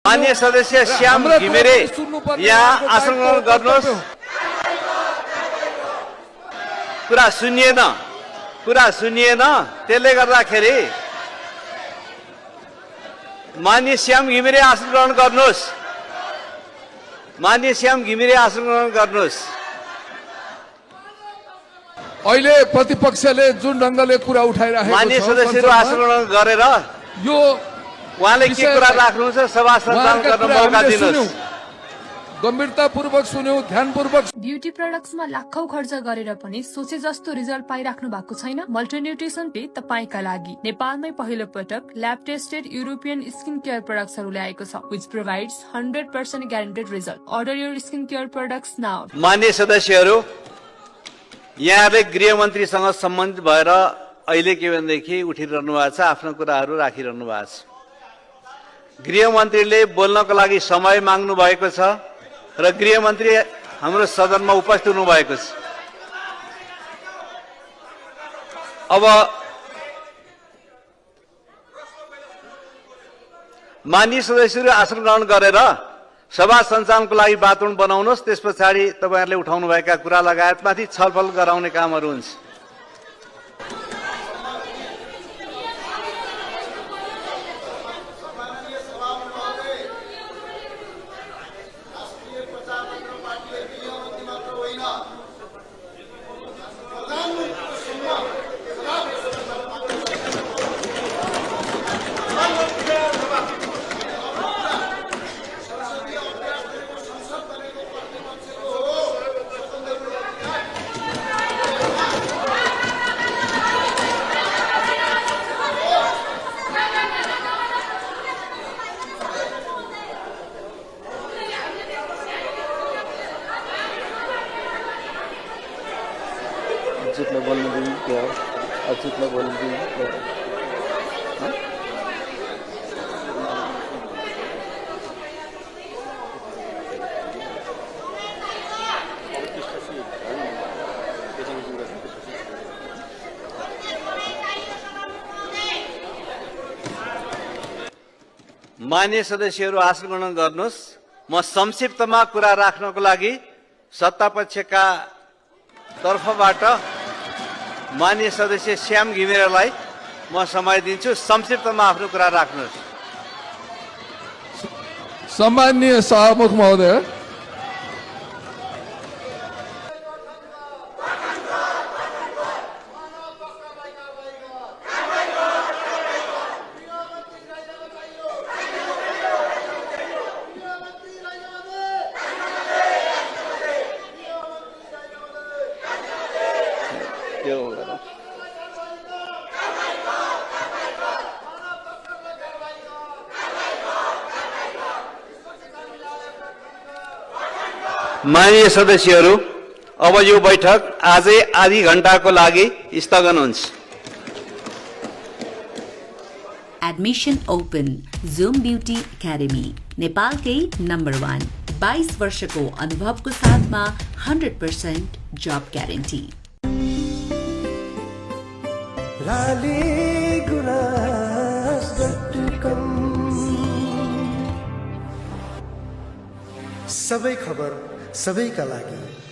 माननीय सदस्य श्याम घिमिरे यहाँ आसन ग्रहण गर्नुहोस्। कुरा सुनिएन त्यसले गर्दाखेरि माननीय श्याम घिमिरे आसन ग्रहण गर्नुहोस्। माननीय श्याम घिमिरे आसन ग्रहण गर्नुहोस्। अहिले प्रतिपक्षले जुन ढंगले कुरा उठाइरहेको छ, माननीय सदस्यहरू आसन ग्रहण गरेर यो उहाँले के कुरा राख्नुहुन्छ सभा सञ्चालन गर्न मौका दिनुहोस्। गम्भीरतापूर्वक सुन्यौं, ध्यानपूर्वक। ब्युटी प्रोडक्ट्समा लाखौं खर्च गरेर पनि सोचे जस्तो रिजल्ट पाइराख्नु भएको छैन? मल्टी न्युट्रिसन पे तपाईका लागि नेपालमै पहिलो पटक lab tested European skin care प्रोडक्ट्सहरू ल्याएको छ, which provides 100% guaranteed result. Order your skin care products now. माननीय सदस्यहरू, यहाँले गृहमन्त्रीसँग सम्बन्धित भएर अहिले के भनेदेखि उठिरहनु भएको छ, आफ्नो कुराहरू राखिरहनु भएको छ। गृहमन्त्रीले बोल्नको लागि समय माग्नु भएको छ र गृहमन्त्री हाम्रो सदनमा उपस्थित हुनु भएको छ। अब माननीय सदस्यहरू आसन ग्रहण गरेर सभा सञ्चालनको लागि वातावरण बनाउनुहोस्। त्यस पछाडि तपाईहरुले उठाउनु भएका कुरा लगायतमाथि छलफल गराउने कामहरू हुन्छ। अच्युतलाई बोल्न दिनु क्या हो? अच्युतलाई बोल्न दिनु क्या हो? मान्य सदस्यहरू आसन ग्रहण गर्नुहोस्। म संक्षिप्तमा कुरा राख्नको लागि सत्तापक्षका तर्फबाट माननीय सदस्य श्याम घिमिरेलाई म समय दिन्छु। संक्षिप्तमा आफ्नो कुरा राख्नुहोस्। सम्माननीय सभामुख महोदय, माननीय सदस्यहरू, अब यो बैठक आजै आधी घण्टाको लागि स्थगन हुन्छ। Admission open zoom beauty academy, नेपालकै नम्बर 1 22 वर्षको अनुभवको साथमा 100% जब ग्यारेन्टी। सबै खबर सबैका लागि।